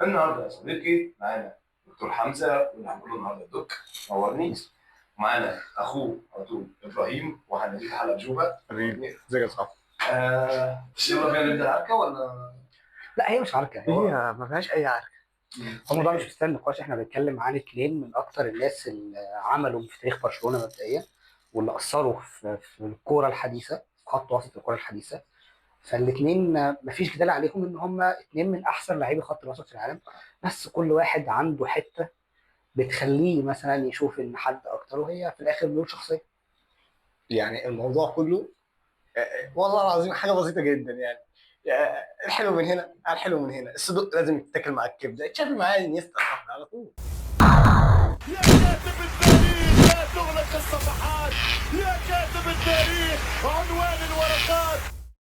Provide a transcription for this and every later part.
النهارده يا صديقي معانا دكتور حمزة، واللي هنقول له النهارده doc نورني. معانا اخوه على طول ابراهيم، وهنديك حلقة جوبا. حبيبي، ازيك يا صاحبي؟ يلا بينا نبدا العركه ولا؟ لا، هي مش عركه. هو هي ما فيهاش اي عركه. هو الموضوع مش مستاهل نقاش. احنا بنتكلم عن اثنين من اكتر الناس اللي عملوا في تاريخ برشلونة مبدئيا، واللي اثروا في الكورة الحديثه، في خط وسط الكورة الحديثه. فالاثنين مفيش جدال عليهم ان هم اثنين من احسن لاعبي خط الوسط في العالم، بس كل واحد عنده حتة بتخليه مثلا يشوف ان حد اكتر، وهي في الاخر ميول شخصية. يعني الموضوع كله والله العظيم حاجة بسيطة جدا. يعني الحلو من هنا على الحلو من هنا، الصدق لازم يتاكل مع الكبده. تشافي معايا انيستا صاحبي على طول. يا كاتب التاريخ لا تغلق الصفحات، يا كاتب التاريخ عنوان الورقات.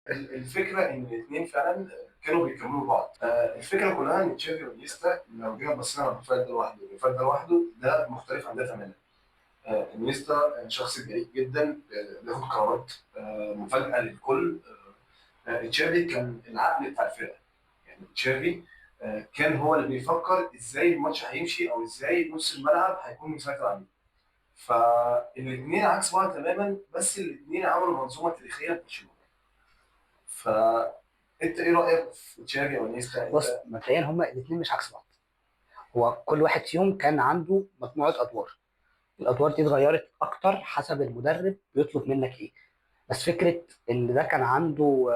الفكرة ان الاثنين فعلا كانوا بيكملوا بعض. الفكرة كلها ان تشافي وانيستا لو جينا بصينا على ال profile ده لوحده، ال profile ده لوحده ده مختلف عن ده تماما. انيستا شخص جريء جدا، بياخد قرارات مفاجاة للكل. تشافي كان العقل بتاع الفرقة. يعني تشافي كان هو اللي بيفكر ازاي الماتش هيمشي او ازاي نص الملعب هيكون مسيطر عليه. فالاثنين عكس بعض تماما، بس الاثنين عملوا منظومة تاريخية لبرشلونه. فانت ايه رايك في تشافي او انيستا؟ بص، مبدئيا هما الاثنين مش عكس بعض. هو كل واحد فيهم كان عنده مجموعة ادوار، الادوار دي اتغيرت اكتر حسب المدرب بيطلب منك ايه. بس فكرة ان ده كان عنده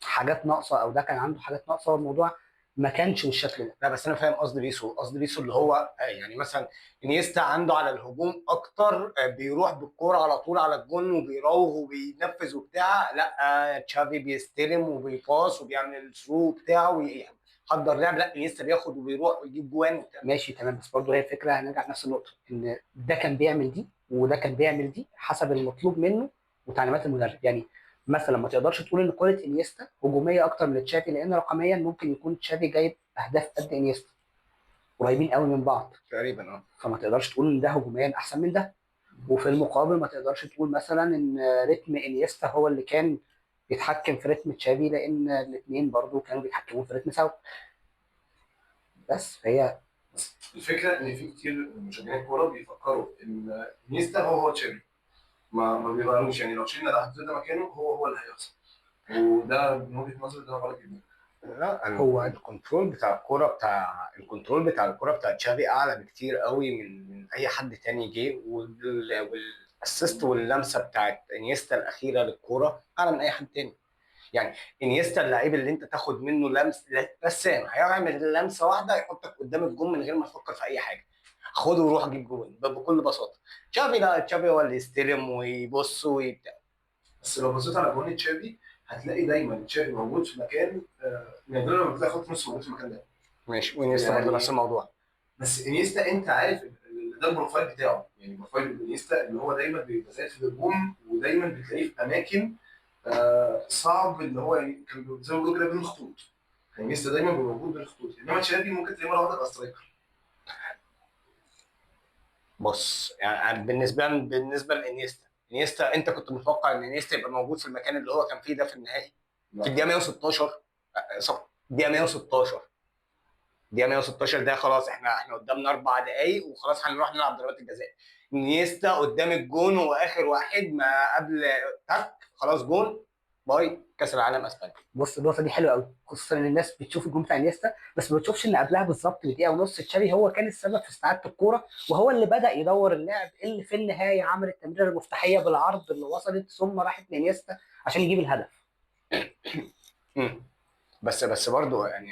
حاجات ناقصه او ده كان عنده حاجات ناقصه، الموضوع ما كانش بالشكل ده. لا بس انا فاهم قصد بيسو، قصد بيسو اللي هو يعني مثلا انيستا عنده على الهجوم اكتر، بيروح بالكورة على طول على الجون وبيراوغ وبينفذ وبتاع. لا، تشافي بيستلم وبيباص وبيعمل ال through بتاعه ويحضر لعب. لا، انيستا بياخد وبيروح ويجيب جوان وبتاع. ماشي تمام، بس برضه هي الفكرة هنرجع لنفس النقطة، ان ده كان بيعمل دي وده كان بيعمل دي حسب المطلوب منه وتعليمات المدرب. يعني مثلا ما تقدرش تقول ان كره انيستا هجومية اكتر من تشافي، لان رقميا ممكن يكون تشافي جايب اهداف قد انيستا، قريبين قوي من بعض تقريبا. فما تقدرش تقول ان ده هجوميا احسن من ده. وفي المقابل ما تقدرش تقول مثلا ان رتم انيستا هو اللي كان بيتحكم في رتم تشافي، لان الاثنين برضو كانوا بيتحكموا في رتم سوا. بس فهي الفكرة ان في كتير من مشجعين الكورة بيفكروا ان انيستا هو تشافي، ما بيغيروش. يعني لو شلنا ده حطينا ده مكانه هو اللي هيحصل، وده من وجهه نظري ده غلط جدا. لا، هو ال control بتاع الكورة بتاع ال control بتاع الكورة بتاع تشافي اعلى بكتير قوي من اي حد تاني جه، وال assist واللمسه بتاعت انيستا الاخيرة للكورة اعلى من اي حد تاني. يعني انيستا اللعيب اللي انت تاخد منه لمس، رسام هيعمل لمسه واحدة يحطك قدام الجون من غير ما تفكر في اي حاجة، خده وروح جيب جون بكل بساطة. تشافي لا، تشافي هو اللي يستلم ويبص ويبتاع. بس لو بصيت على جون تشافي هتلاقي دايما تشافي موجود في مكان، نادرا لما بتلاقي خط نص موجود في المكان ده. ماشي، وانيستا يعني برضه نفس الموضوع. بس انيستا انت عارف ده ال profile بتاعه، يعني profile انيستا اللي هو دايما بيبقى زي في الهجوم، ودايما بتلاقيه في اماكن صعب، اللي هو يعني كان زي ما بيقولوا كده بين الخطوط. يعني انيستا دايما بيبقى موجود بين الخطوط، انما تشافي ممكن تلاقيه مرة واحدة يبقى striker. بص، يعني بالنسبة لانيستا، انيستا انت كنت متوقع ان انيستا يبقى موجود في المكان اللي هو كان فيه ده في النهائي؟ في الدقيقة 116، صح، الدقيقة 116، الدقيقة 116 ده خلاص احنا قدامنا 4 دقائق وخلاص هنروح نلعب ضربات الجزاء. انيستا قدام الجون واخر واحد ما قبل تك، خلاص جون، bye كاس العالم اسبانيا. بص، النقطة دي حلوة قوي، خصوصا ان الناس بتشوف الجون بتاع انيستا بس ما بتشوفش ان قبلها بالظبط بدقيقة ونص تشافي هو كان السبب في استعاده الكورة، وهو اللي بدا يدور اللعب اللي في النهاية عمل التمريره المفتاحيه بالعرض اللي وصلت ثم راحت لانيستا عشان يجيب الهدف. بس برضه يعني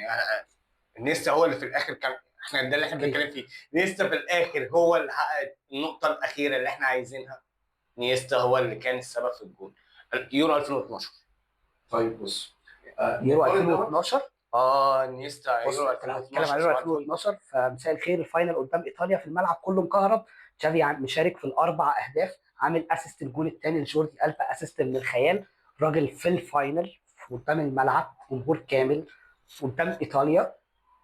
انيستا هو اللي في الاخر كان، احنا ده اللي احنا بنتكلم فيه، انيستا في الاخر هو اللي حقق النقطة الاخيرة اللي احنا عايزينها. انيستا هو اللي كان السبب في الجون يورو 2012. طيب بص، يورو نقارن 2012. انيستا بص، يورو انت لو هتتكلم على 2012. يورو 2012 فمساء الخير، ال final قدام ايطاليا في الملعب كله مكهرب، تشافي مشارك في الاربع اهداف، عامل assist الجون الثاني لجوردي البا، assist من الخيال، راجل في ال final قدام الملعب جمهور كامل قدام ايطاليا.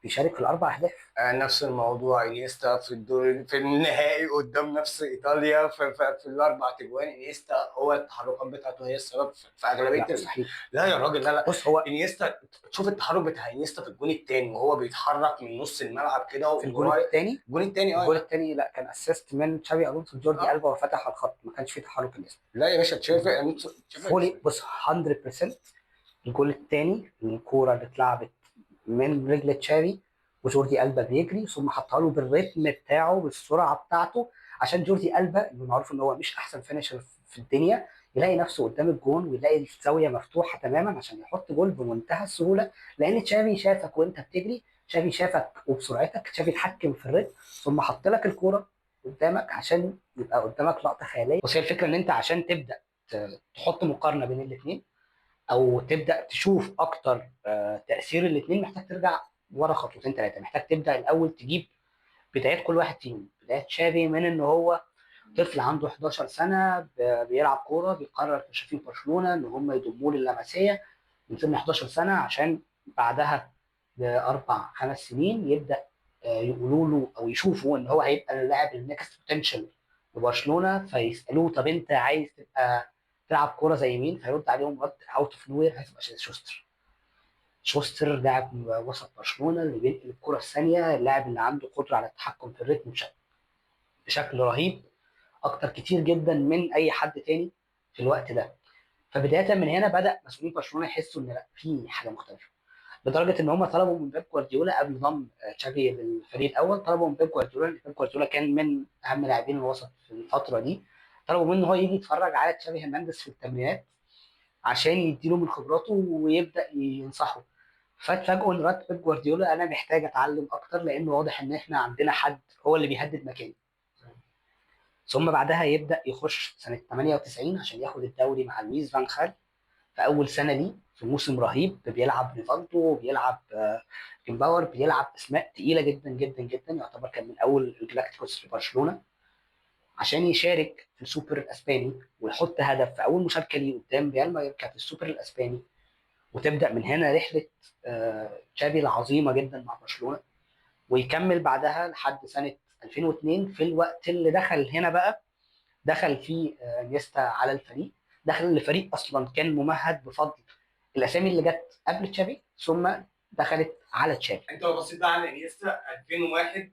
بيشارك في الاربع اهداف. نفس الموضوع انيستا في الدور في النهائي قدام نفس ايطاليا في الاربع تجوان، انيستا هو التحركات بتاعته هي السبب في اغلبية لا مستحيل. لا يا راجل، لا لا. بص هو انيستا تشوف التحرك بتاع انيستا في الجون الثاني وهو بيتحرك من نص الملعب كده في الجون الثاني، الجون الثاني الجون الثاني لا كان assist من تشابي الونسو لجوردي البا وفتح على الخط، ما كانش فيه تحرك انيستا. لا يا باشا تشافي fully. بص 100% الجول الثاني الكورة اللي اتلعبت من رجل تشافي وجوردي ألبا بيجري ثم حطها له بالريتم بتاعه بالسرعة بتاعته، عشان جوردي ألبا اللي معروف ان هو مش احسن finisher في الدنيا يلاقي نفسه قدام الجون ويلاقي الزاوية مفتوحة تماما عشان يحط جول بمنتهى السهولة، لان تشافي شافك وانت بتجري، تشافي شافك وبسرعتك، تشافي اتحكم في الريتم ثم حط لك الكورة قدامك عشان يبقى قدامك لقطة خيالية. بس هي الفكرة ان انت عشان تبدا تحط مقارنة بين الاثنين او تبدا تشوف اكتر تاثير الاثنين، محتاج ترجع ورا خطوتين ثلاثة، محتاج تبدا الاول تجيب بدايات كل واحد فيهم. بدايات تشافي من ان هو طفل عنده 11 سنة بيلعب كورة، بيقرر كشافين برشلونة ان هم يضموه للمسيه من سن 11 سنة، عشان بعدها باربع خمس سنين يبدا يقولوا له او يشوفوا ان هو هيبقى اللاعب ال next potential لبرشلونة، فيسالوه طب انت عايز تبقى تلعب كورة زي مين؟ فيرد عليهم رد out of nowhere، هتبقى شوستر. شوستر لاعب وسط برشلونة اللي بينقل الكره الثانية، اللاعب اللي عنده قدره على التحكم في الريتم بشكل رهيب اكتر كتير جدا من اي حد تاني في الوقت ده. فبداية من هنا بدا مسؤولين برشلونة يحسوا ان لا في حاجة مختلفة، لدرجة ان هم طلبوا من بيب جوارديولا قبل ضم تشافي للفريق الاول، طلبوا من بيب جوارديولا، بيب جوارديولا كان من اهم لاعبين الوسط في الفترة دي، طلبوا منه هو يجي يتفرج على تشافي هرنانديز في التمرينات عشان يديله من خبراته ويبدا ينصحه. فاتفاجئوا ان رد بيب جوارديولا انا محتاج اتعلم اكتر، لانه واضح ان احنا عندنا حد هو اللي بيهدد مكاني. ثم بعدها يبدا يخش سنة 98 عشان ياخد الدوري مع لويس فان خال في اول سنة ليه، في موسم رهيب، بيلعب ريفالدو، بيلعب بيكنباور، بيلعب اسماء تقيلة جدا جدا جدا، يعتبر كان من اول الجلاكتيكوس في برشلونة، عشان يشارك في السوبر الاسباني ويحط هدف في اول مشاركة ليه قدام ريال مايوركا في السوبر الاسباني. وتبدا من هنا رحله تشافي العظيمة جدا مع برشلونة، ويكمل بعدها لحد سنة 2002 في الوقت اللي دخل هنا بقى، دخل فيه انيستا على الفريق، دخل الفريق اصلا كان ممهد بفضل الاسامي اللي جت قبل تشافي ثم دخلت على تشافي. انت لو بصيت بقى على انيستا 2001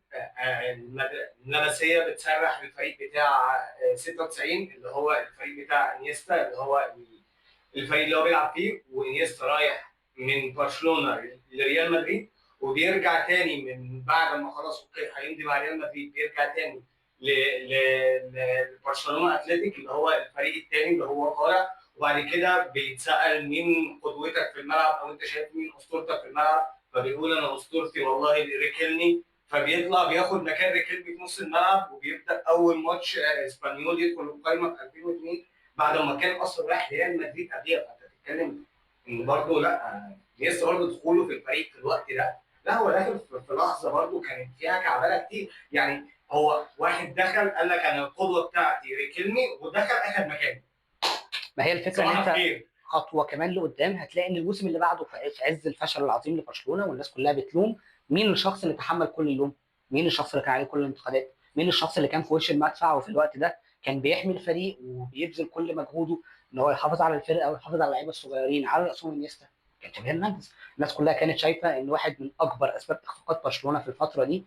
اللمسيه بتسرح الفريق بتاع 96 اللي هو الفريق بتاع انيستا، اللي هو الفريق اللي هو بيلعب فيه، وانيستا رايح من برشلونة لريال مدريد، وبيرجع تاني من بعد ما خلاص okay هيمضي مع ريال مدريد، بيرجع تاني لبرشلونة اتلتيك اللي هو الفريق التاني اللي هو طالع. وبعد كده بيتسأل مين قدوتك في الملعب او انت شايف مين اسطورتك في الملعب، فبيقول انا اسطورتي والله ريكيلمي، فبيطلع بياخد مكان ريكيلمي في نص الملعب، وبيبدا اول ماتش اسبانيول يدخل القايمة في 2002 بعد ما كان اصلا رايح ريال مدريد قبليها. فانت بتتكلم ان برضه لا لسه برضه دخوله في الفريق في الوقت ده، لا هو داخل في لحظة برضه كانت فيها كعبله كتير. يعني هو واحد دخل قال لك انا القدوة بتاعتي ريكيلمي، ودخل اخد مكانه. ما هي الفكرة ان انت خطوة كمان لقدام هتلاقي ان الموسم اللي بعده في عز الفشل العظيم لبرشلونة، والناس كلها بتلوم مين الشخص اللي تحمل كل اللوم، مين الشخص اللي كان عليه كل الانتقادات، مين الشخص اللي كان في وش المدفع وفي الوقت ده كان بيحمي الفريق وبيبذل كل مجهوده ان هو يحافظ على الفرقة ويحافظ على اللعيبة الصغيرين، على راسهم انيستا، كان تشافي هرنانديز. الناس كلها كانت شايفه ان واحد من اكبر اسباب اخفاقات برشلونة في الفترة دي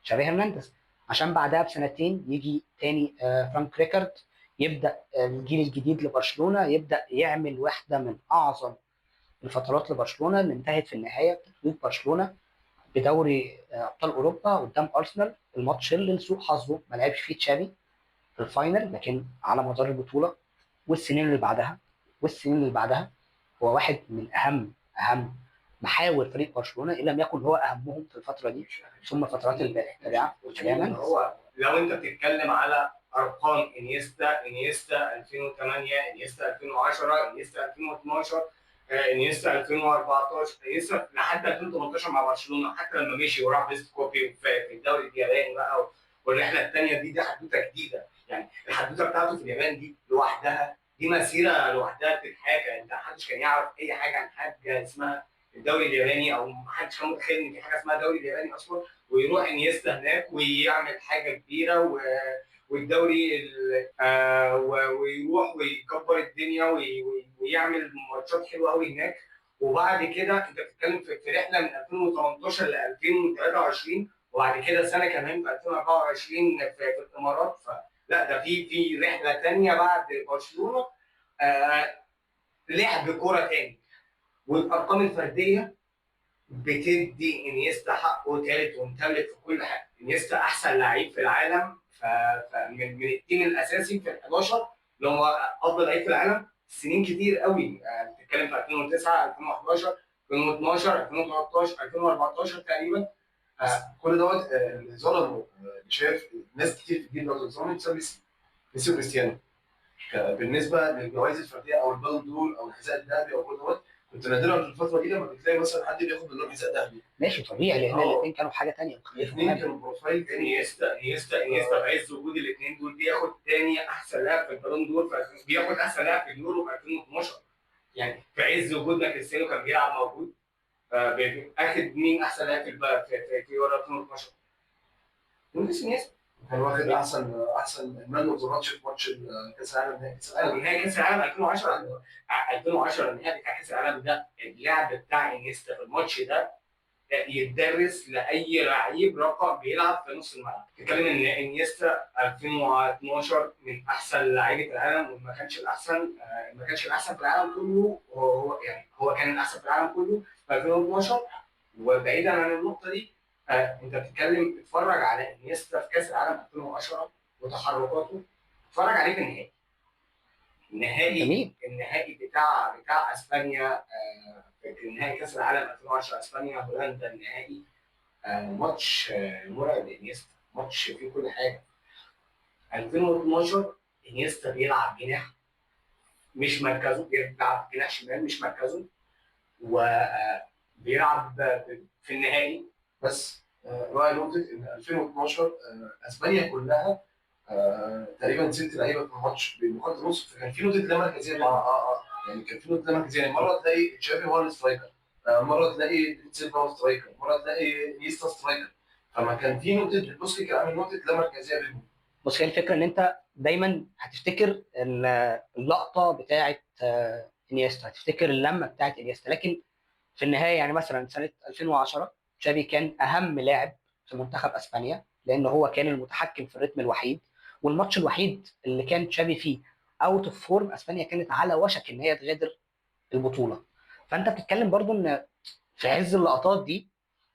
تشافي هرنانديز، عشان بعدها بسنتين يجي تاني فرانك ريكارد يبدا الجيل الجديد لبرشلونة، يبدا يعمل واحدة من اعظم الفترات لبرشلونة اللي انتهت في النهاية بتتويج برشلونة بدوري ابطال اوروبا قدام ارسنال، الماتش اللي لسوء حظه ما لعبش فيه تشافي في ال final، لكن على مدار البطولة والسنين اللي بعدها والسنين اللي بعدها هو واحد من اهم محاور فريق برشلونة ان لم يكن هو اهمهم في الفترة دي ثم فترات التابعة. هو لو انت بتتكلم على ارقام انيستا، انيستا 2008، انيستا 2010، انيستا 2012، انيستا 2014، انيستا لحد 2018 مع برشلونة، حتى لما مشي وراح فيسل كوبي في الدوري الياباني بقى والرحلة الثانية دي حدوتة جديدة. يعني الحدوتة بتاعته في اليابان دي لوحدها دي مسيره لوحدها بتتحكى، انت محدش كان يعرف اي حاجة عن حاجة اسمها الدوري الياباني، او ما حدش كان متخيل ان في حاجة اسمها دوري الياباني اصلا، ويروح انيستا هناك ويعمل حاجة كبيرة والدوري ويروح ويكبر الدنيا ويعمل ماتشات حلوة قوي هناك. وبعد كده انت بتتكلم في رحله من 2018 ل 2023، وبعد كده سنة كمان في 2024 في الامارات. فلا ده في رحله ثانية بعد برشلونة، لعب كورة ثاني. والارقام الفردية بتدي انيستا حقه ثالث ومثلث في كل حاجة. انيستا احسن لعيب في العالم، فمن ال team الاساسي في ال 11 اللي هو افضل لعيب في العالم سنين كتير قوي. بتتكلم في 2009 2011 2012 2013 2014 تقريبا. كل دوت اللي ظلمه، اللي شايف ناس كتير في الجيل دوت ظلمت بسبب ميسي وكريستيانو. بالنسبة للجوائز الفردية او البالون دور او الحذاء الذهبي او كل دوت، كنت نادرا في الفترة دي لما بتلاقي مثلا حد بياخد منهم حذاء ذهبي. ماشي طبيعي، لان الاثنين كانوا في حاجة ثانية. الاثنين كانوا profile ثاني. انيستا في عز وجود الاثنين دول بياخد ثاني احسن لاعب في البالون دور، بياخد احسن لاعب في اليورو في 2012. يعني في عز وجودنا كريستيانو كان بيلعب موجود، اخد مين احسن لاعب في يورو 2012؟ انيستا كان واخد احسن man of the match في ماتش كاس العالم، نهائي كاس العالم، نهائي كاس العالم 2010. 2010 النهائي بتاع كاس العالم ده، اللعب بتاع انيستا في الماتش ده يتدرس لاي لعيب رقم بيلعب في نص الملعب. تتكلم ان انيستا 2012 من احسن لعيبة العالم، وما كانش الاحسن، ما كانش الاحسن في العالم كله، هو يعني هو كان الاحسن في العالم كله في 2012. وبعيدا عن النقطة دي، انت بتتكلم اتفرج على انيستا في كاس العالم 2010 وتحركاته، اتفرج عليه في النهائي. النهائي بتاع اسبانيا، في نهائي كاس العالم 2010 اسبانيا هولندا النهائي، ماتش مرعب لانيستا، ماتش فيه كل حاجة. 2012 انيستا بيلعب جناح مش مركزه، بيلعب جناح شمال مش مركزه، وبيلعب في النهائي. بس راعي نقطة إن 2012 أسبانيا كلها تقريبا 6 لعيبة في الماتش بخط نص، فكان في نقطة لا مركزية. يعني كان في نقطة لا مركزية، يعني مرة تلاقي تشافي هو ال striker، مرة تلاقي سيلفا هو striker، مرة تلاقي نيستا striker، فما كان في نقطة بوسكي كان عامل نقطة لا مركزية بينهم. بص، هي الفكرة إن أنت دايما هتفتكر اللقطة بتاعة إنيستا، هتفتكر اللمة بتاعة إنيستا، لكن في النهاية يعني مثلا سنة 2010 تشافي كان اهم لاعب في منتخب اسبانيا، لان هو كان المتحكم في الريتم الوحيد، والماتش الوحيد اللي كان تشافي فيه out of form اسبانيا كانت على وشك ان هي تغادر البطولة. فانت بتتكلم برضو ان في عز اللقطات دي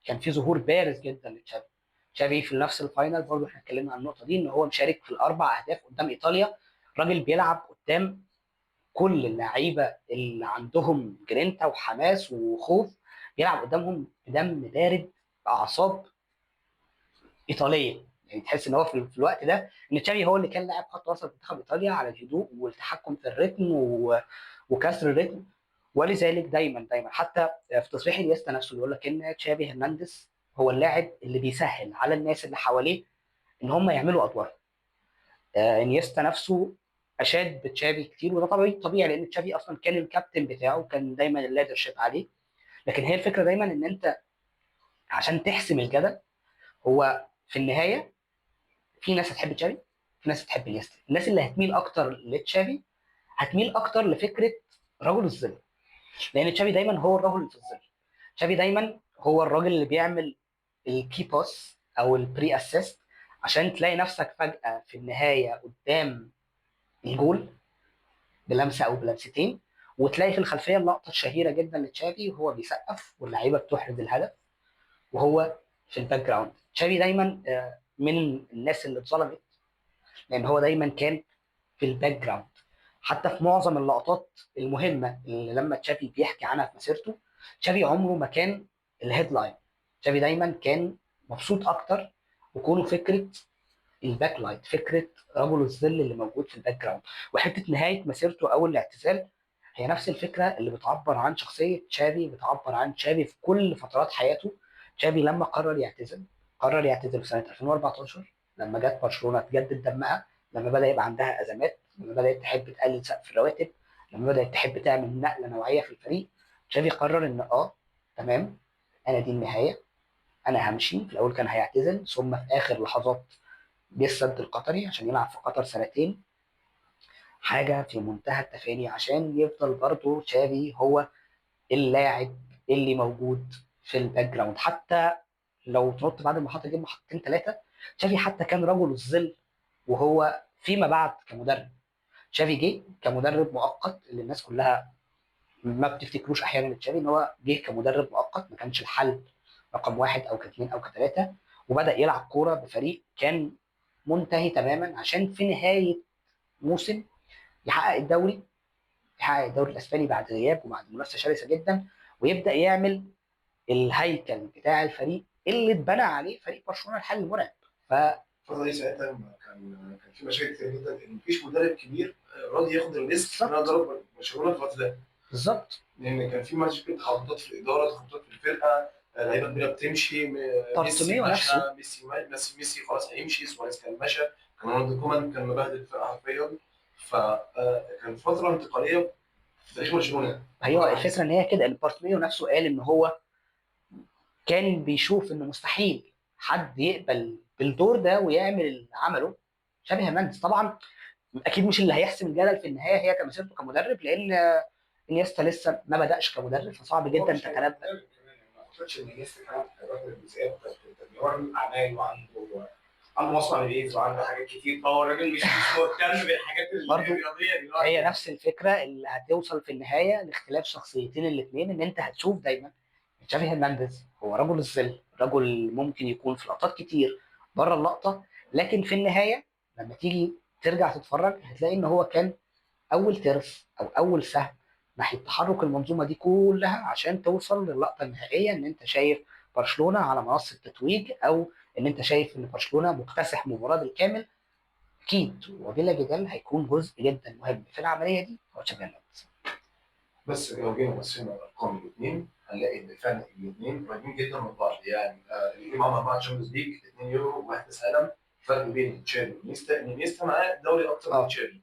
كان في ظهور بارز جدا لتشافي. تشافي في نفس ال final برضو احنا اتكلمنا عن النقطة دي، ان هو مشارك في الاربع اهداف قدام ايطاليا. راجل بيلعب قدام كل اللعيبة اللي عندهم جرينتا وحماس وخوف، بيلعب قدامهم بدم بارد، باعصاب ايطالية. يعني تحس ان هو في الوقت ده ان تشافي هو اللي كان لاعب خط وسط منتخب ايطاليا على الهدوء والتحكم في الريتم وكسر الريتم. ولذلك دايما دايما حتى في تصريح انيستا نفسه بيقول لك ان تشافي هرنانديز هو اللاعب اللي بيسهل على الناس اللي حواليه ان هم يعملوا ادوارهم. انيستا نفسه اشاد بتشافي كتير، وده طبيعي لان تشافي اصلا كان الكابتن بتاعه، كان دايما ال leadership عليه. لكن هي الفكرة دايما ان انت عشان تحسم الجدل، هو في النهاية في ناس هتحب تشافي، في ناس هتحب انيستا. الناس اللي هتميل اكتر لتشافي هتميل اكتر لفكرة رجل الظل، لان تشافي دايما هو الرجل اللي في الظل. تشافي دايما هو الراجل اللي بيعمل ال key pass او ال pre assist عشان تلاقي نفسك فجاة في النهاية قدام الجول بلمسه او بلمستين، وتلاقي في الخلفية اللقطة الشهيرة جدا لتشافي وهو بيسقف واللعيبة بتحرز الهدف وهو في ال background. تشافي دايما من الناس اللي اتظلمت، لان هو دايما كان في ال background. حتى في معظم اللقطات المهمة اللي لما تشافي بيحكي عنها في مسيرته، تشافي عمره ما كان ال headline. تشافي دايما كان مبسوط اكتر وكونه فكرة ال backlight، فكرة رجل الظل اللي موجود في ال background. وحتة نهاية مسيرته او الاعتزال هي نفس الفكرة اللي بتعبر عن شخصية تشافي، بتعبر عن تشافي في كل فترات حياته. تشافي لما قرر يعتزل، قرر يعتزل في سنة 2014 لما جت برشلونة تجدد دمها، لما بدا يبقى عندها ازمات، لما بدات تحب تقلل سقف الرواتب، لما بدات تحب تعمل نقله نوعية في الفريق. تشافي قرر ان تمام، انا دي النهاية، انا همشي. في الاول كان هيعتزل، ثم في اخر لحظات جه السد القطري عشان يلعب في قطر سنتين، حاجة في منتهى التفاني عشان يفضل برضه تشافي هو اللاعب اللي موجود في ال background. حتى لو تنط بعد المحطة دي محطتين ثلاثة، تشافي حتى كان رجل الظل وهو فيما بعد كمدرب. تشافي جه كمدرب مؤقت، اللي الناس كلها ما بتفتكروش احيانا تشافي ان هو جه كمدرب مؤقت، ما كانش الحل رقم واحد او كاثنين او كثلاثة، وبدا يلعب كورة بفريق كان منتهي تماما عشان في نهاية موسم يحقق الدوري، يحقق الدوري الاسباني بعد غياب وبعد منافسه شرسة جدا، ويبدا يعمل الهيكل بتاع الفريق اللي اتبنى عليه فريق برشلونة الحل المرعب. الفترة دي ساعتها كان في مشاكل كتير جدا، ان مفيش مدرب كبير راضي ياخد ال risk ان انا ادرب برشلونة في الوقت ده. بالظبط، لان كان في مشاكل، تخبطات في الادارة، تخبطات في الفرقة، لعيبة كبيرة بتمشي، بارتوميو نفسه، ميسي خلاص هيمشي، سواريز كان مشى، كان رونالدو كومان كان مبهدل الفرقة حرفيا. فكان فترة انتقالية في تاريخ برشلونة. هي الفكرة ان هي كده، ان بارتوميو نفسه قال ان هو كان بيشوف انه مستحيل حد يقبل بالدور ده ويعمل اللي عمله شافي هرنانديز. طبعا اكيد مش اللي هيحسم الجدل في النهاية هي كمسيرته كمدرب، لان انيستا لسه ما بداش كمدرب، فصعب جدا تتنبأ. ما اعتقدش ان انيستا كمان هيروح للجزئيه بتاعت التدريب، هو راجل اعمال وعنده مصنع بيز وعنده حاجات كتير، فهو الراجل مش مهتم بالحاجات الرياضية دلوقتي. هي نفس الفكرة اللي هتوصل في النهاية لاختلاف شخصيتين الاثنين، ان انت هتشوف دايما تشافي هرنانديز هو رجل الظل، رجل ممكن يكون في لقطات كتير بره اللقطة، لكن في النهاية لما تيجي ترجع تتفرج هتلاقي ان هو كان اول ترس او اول سهم ناحية تحرك المنظومة دي كلها عشان توصل للقطه النهائية، ان انت شايف برشلونة على منصة تتويج، او ان انت شايف ان برشلونة مكتسح مباراة بالكامل. اكيد وبلا جدال هيكون جزء جدا مهم في العملية دي هو تشافي هرنانديز. بس لو جينا بصينا على ارقام الاثنين هنلاقي ان فعلا الاثنين قريبين جدا من بعض، يعني الاثنين معاهم 4 Champions League، 2 يورو، 1 كاس عالم. الفرق بين تشافي وانيستا ان انيستا معاه دوري اكتر من تشافي،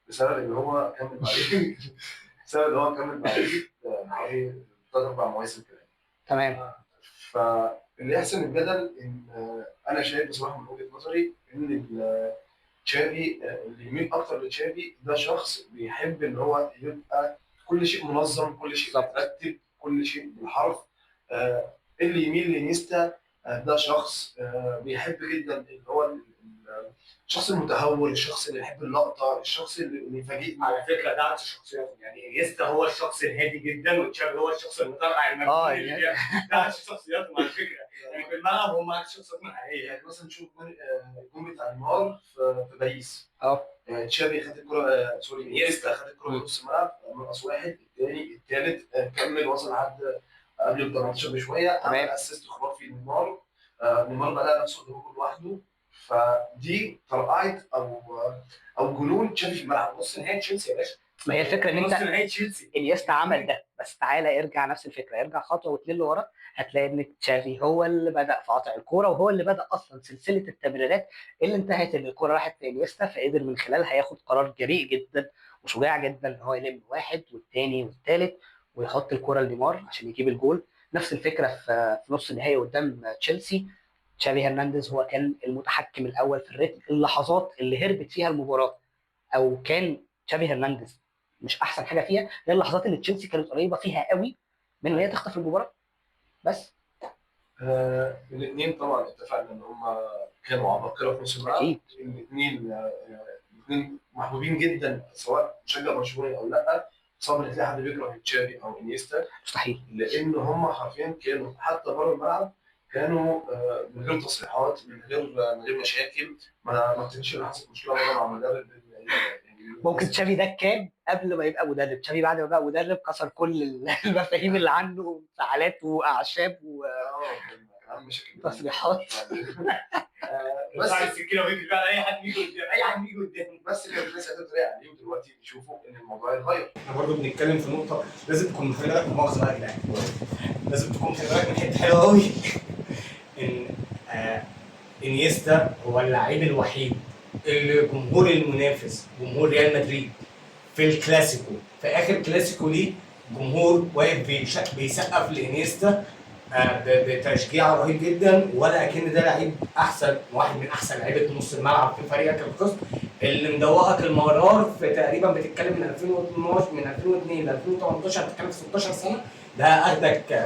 بسبب ان هو كمل بعدين بسبب ان هو كمل بعدين حوالي 3-4 مواسم كمان. تمام. فاللي يحسن الجدل ان انا شايف بصراحة من وجهه نظري ان تشافي اللي يميل اكتر لتشافي ده شخص بيحب ان هو يبقى كل شيء منظم، كل شيء مترتب، كل شيء بالحرف. اللي يميل لانيستا ده شخص بيحب جدا اللي هو الشخص المتهور، الشخص اللي يحب اللقطة، الشخص اللي يفاجئني. على فكرة ده عكس شخصياتهم، يعني انيستا هو الشخص الهادي جدا وتشافي هو الشخص المترقع المجنون اللي ده عكس شخصياتهم على فكرة، يعني في الملعب هم عكس شخصياتهم الحقيقية. يعني مثلا نشوف الجون بتاع نيمار في باريس، تشافي خد الكره، sorry انيستا خد الكره من نص الملعب، نقص واحد، الثاني، الثالث، كمل وصل لحد قبل ال 18 بشوية، عمل assist خرافي لنيمار. نيمار بقى نفسه قدام لوحده، فدي طرقعت او جنون تشافي في الملعب. نص نهائي تشيلسي يا باشا. ما هي الفكرة ان انت نص نهائي تشيلسي انيستا عمل ده، بس تعالى ارجع نفس الفكرة، ارجع خطوة واتنين لورا، هتلاقي ان تشافي هو اللي بدا في قطع الكورة، وهو اللي بدا اصلا سلسلة التمريرات اللي انتهت ان الكورة راحت لانيستا، فقدر من خلالها ياخد قرار جريء جدا وشجاع جدا ان هو يلم واحد والثاني والثالث ويحط الكورة لنيمار عشان يجيب الجول. نفس الفكرة في نص النهائي قدام تشيلسي، تشافي هرنانديز هو كان المتحكم الاول في الريتم. اللحظات اللي هربت فيها المباراة او كان تشافي هرنانديز مش احسن حاجة فيها هي اللحظات اللي تشيلسي كانت قريبه فيها قوي من ان هي تخطف المباراة. بس الاثنين طبعا اتفقنا ان هم كانوا عباقره في نص الملعب. الاثنين محبوبين جدا سواء مشجع برشلوني او لا. صعب ان تلاقي حد بيكره تشافي او انيستا، مستحيل، لان هم حرفيا كانوا حتى بره الملعب كانوا من غير تصريحات، من غير مشاكل. ما افتكرش ان حصلت مشكلة مرة مع مدرب. ممكن تشافي ده كان قبل ما يبقى مدرب، تشافي بعد ما بقى مدرب كسر كل المفاهيم اللي عنده، وانفعالات واعشاب وتصريحات. بس السكينة ويجري بقى اي حد بيجي قدام، اي حد بيجي قدام. بس كان الناس قاعدة عليه، ودلوقتي بيشوفوا ان الموضوع اتغير. احنا برضه بنتكلم في نقطة لازم تكون خلي بالك، مؤاخذة بقى يا جدعان، لازم تكون خلي بالك من حتة حلوة قوي، ان انيستا هو اللعيب الوحيد اللي جمهور المنافس، جمهور ريال مدريد في الكلاسيكو، في اخر كلاسيكو ليه جمهور واقف بيسقف لانيستا بتشجيع رهيب جدا، ولا اكن ده لعيب احسن واحد من احسن لعيبة نص الملعب في فريقك الخصم اللي مدوقك المرار في تقريبا بتتكلم من 2012 من 2002 ل 2018، بتتكلم في 16 سنة. ده اخدك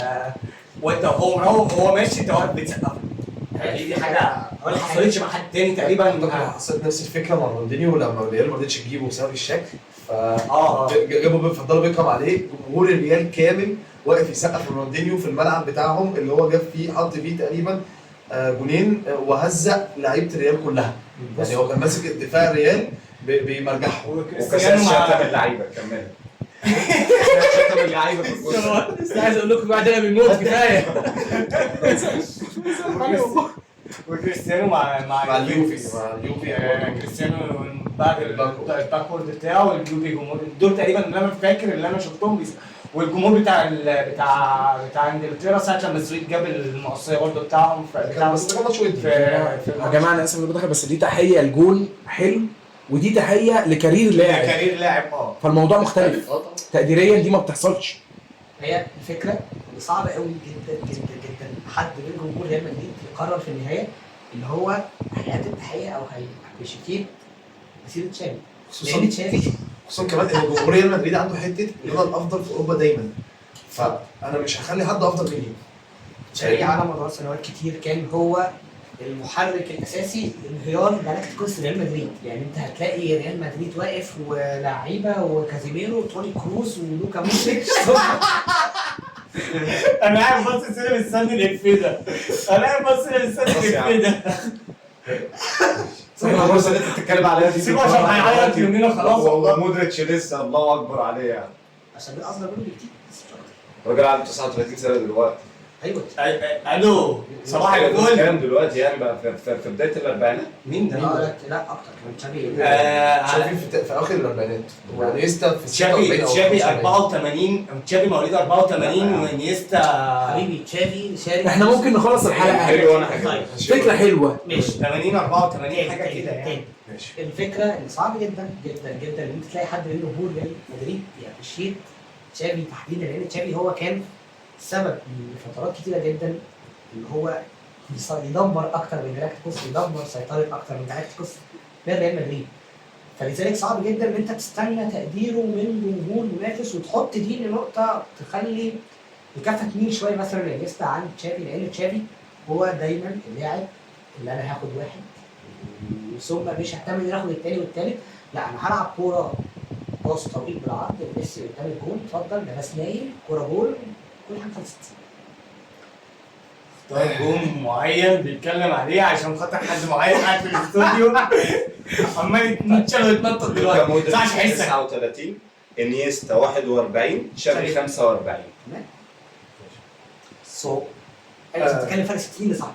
وانت هو مروح وهو ماشي انت واقف بتسقف. دي حاجة ما حصلتش مع حد تاني تقريبا. حصلت نفس الفكرة مع رونالدينيو لما الريال ما رضتش تجيبه بسبب الشكل، ف جابوا فضلوا بيكهام عليه، جمهور الريال كامل واقف يسقف رونالدينيو في الملعب بتاعهم اللي هو جاب فيه حط فيه تقريبا جونين وهزق لعيبة الريال كلها. يعني هو كان ماسك دفاع الريال بيمرجحهم. وكاسياس شتم اللعيبة كمان. شتم اللعيبة في الجول. بس عايز اقول لكم بعد انا بنموت كفاية. وكريستيانو مع اليوفي، مع اليوفي كريستيانو بعد ال backward بتاعه اليوفي جمهور دول تقريبا اللي انا فاكر اللي انا شفتهم، والجمهور بتاع بتاع بتاع انجلترا ساعة لما السويد جاب المقصيه برضه بتاعهم. بس ده ماتش ودي يا جماعة، انا اسف اني بدخل، بس دي تحية لجول حلو ودي تحية ل career لاعب. career لاعب فالموضوع مختلف تقديريا، دي ما بتحصلش. هي الفكرة اللي صعبة قوي جدا جدا جدا حد من جمهور ريال مدريد يقرر في النهاية ان هو هيقدم تحية او هي appreciate مسيره تشافي، لان تشافي خصوصا كمان ان جمهور ريال مدريد عنده حتة ان انا الافضل في اوروبا دايما، فانا مش هخلي حد افضل مني. تشافي على مدار سنوات كتير كان هو المحرك الاساسي لانهيار جالاكتيكوس ريال مدريد. يعني انت هتلاقي ريال مدريد واقف ولاعيبه وكازيميرو وتوني كروز ولوكا مودريتش. انا قاعد بص سينما مستني الافيه ده، انا قاعد بص سينما مستني الافيه ده. سيبها الفرصة اللي انت بتتكلم عليها دي، سيبها عشان هيعيط مننا خلاص والله. مودريتش لسه الله اكبر عليه يعني، عشان ده اصغر منه بكتير. الراجل عنده 39 سنة دلوقتي. ايوه الو صباح الفل. كام دلوقتي يعني بقى في بداية الاربعينات؟ مين ده؟ لا اكتر كمان. تشافي تشافي في اخر الاربعينات، وانيستا في تشافي 84، تشافي مواليد 84 وانيستا حبيبي تشافي شارك. احنا ممكن نخلص الحلقة. فكرة حلوة ماشي. 80 84 حاجة كده يعني. ماشي. الفكرة ان صعب جدا جدا جدا ان انت تلاقي حد من جمهور ريال مدريد ي appreciate تشافي تحديدا، لان تشافي هو كان سبب لفترات كتيرة جدا اللي هو يدمر اكتر من جالاكتيكوس، يدمر سيطرة اكتر من جالاكتيكوس من ريال مدريد. فلذلك صعب جدا ان انت تستنى تقديره من جمهور منافس وتحط دي لنقطة تخلي الكفة تميل شوية مثلا لانيستا عن تشافي، لان تشافي هو دايما اللاعب اللي انا هاخد واحد ثم مش ههتم ان انا اخد الثاني والثالث، لا انا هلعب كورة باص طويل بالعرض ميسي قدام الجون، اتفضل ده بس نايم كورة جول، كل حاجة خلصت. اختار جون معين بيتكلم عليه عشان خاطر حد معين قاعد في الاستوديو عمال يتنشل ويتنطط دلوقتي. ما ينفعش احسك. 39 انيستا 41 تشافي 45. تمام. so ايوه بتتكلم فرق 60 صح؟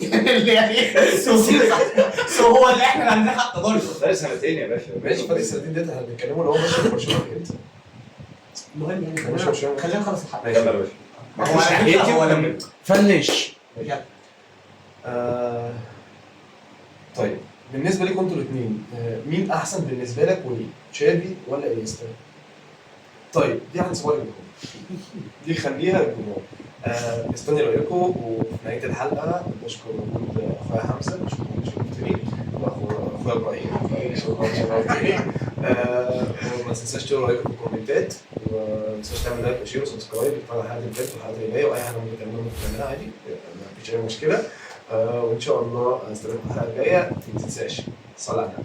يعني so هو اللي احنا عندنا حق برضه. فرق سنتين يا باشا. ماشي فرق سنتين ديت احنا بنتكلموا لو هو ماشي في برشلونة امتى؟ المهم يعني خلينا نخلص الحلقة. يلا يا باشا. هو finish. يلا. طيب بالنسبة لكم انتوا الاثنين، مين احسن بالنسبة لك وليه؟ تشافي ولا انيستا؟ طيب دي هنسيبها للجمهور. دي خليها للجمهور. مستني رايكم، وفي نهاية الحلقة بشكر وجود اخويا حمزة، بشكر شرفتني، واخويا ابراهيم شرفتني. وما تنساش تقول رايكم في الكومنتات، وما تنساش تعمل like و share و subscribe، تتفرج على الحلقات اللي فاتت والحلقات اللي جاية، واي حاجة ممكن تعملوها ممكن تعملها عادي، مفيش اي مشكلة. وان شاء الله استناكم الحلقة الجاية. ما تنساش صلي على النبي.